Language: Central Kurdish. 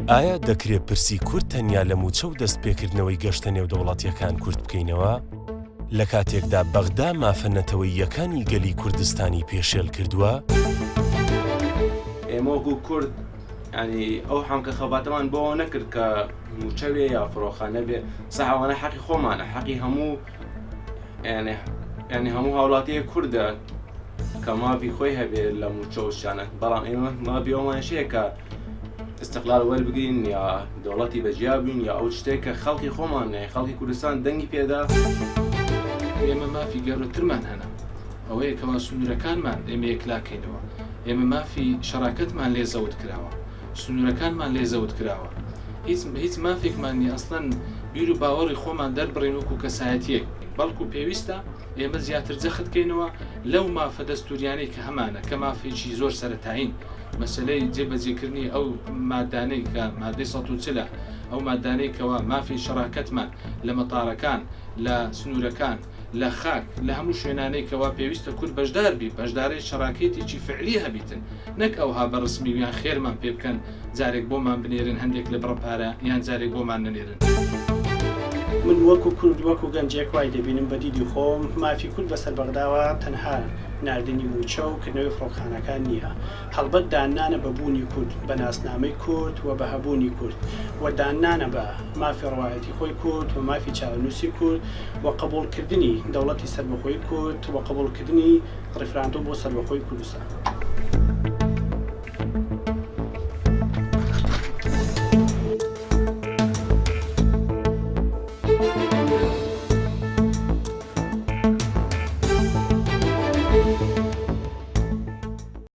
ئایا دەکرێ پرسی کورد تەنیا لە مووچە و دەستپێکردنەوەی گەشتە نێودەوڵەتییەکان کورت بکەینەوە؟ لە کاتێکدا بەغدا مافە نەتەوەییەکانی گەلی کوردستانی پێشێل کردووە؟ ئێمە وەکو کورد یانی ئەو حەمکە خەباتەمان بۆ ئەوە نەکرد کە مووچە بێ یا فڕۆخانە بێ سە ئەوانە حەقی خۆمانە حەقی هەموو یعنی یعنی هەموو هاوڵاتیە کوردە کە مافی خۆی هەبێ لە مووچە و شتانە بەڵام ئێمە مافی ئەومان شەیە کە استقلال وەربگرین یا دەوڵەتی بەجیا بین یا ئەو شتێک کە خەڵکی خۆمان نەیە خەڵکی کوردستان دەنگی پێدا. ئێمە مافی گەورەترمان هەنە ئەوەیە کەوا سنوورەکانمان ئێمە یەکلاکەینەوە ئێمە مافی شەراکەتمان لێ زەوت کراوە سنوورەکانمان لێ زەوت کراوە هیچ هیچ مافێکمان نیە ئەسڵەن بیر و باوەڕی خۆمان دەربڕین وەکو کەسایەتیەک بەڵکو پێویستە ئێمە زیاتر جەخت کەینەوە لەو مافە دەستوریانەی کە هەمانە کە مافێکی زۆر سەرەتایین مەسەلەی جێبەجێکردنی ئەو مادانەی کە مادەی 140 ە ئەو مادانەی کەوا مافی شەراکەتمان لە مەتارەکان لە سنوورەکان لە خاک لە هەموو شوێنانەی کەوا پێویستە کورد بەشدار بی بەشدارەی شەراکەتێکی فعلی هەبیتن نەک ئەوها بە ڕسمی و یان خێرمان پێ بکەن جارێک بۆمان بنێرن هەندێک لە بڕە پارە یان جارێک بۆمان نەنێرن. من وەکو کورد وەکو گەنجێک وای دەبینم بە دیدی خۆم مافی کورد بەسەر بەغداوە تەنها ناردنی مووچە و کردنەوەی فڕۆکخانەکان نییە هەڵبەت داننانە بە بوونی کورد بە ناسنامەی کورد و بە هەبوونی کورد و داننانە بە مافی ڕەوایەتی خۆی کورد و مافی چارەنووسی کورد و قبوڵکردنی دەوڵەتی سەربەخۆی کورد و قبوڵکردنی ڕیفراندۆم بۆ سەربەخۆی کوردستان.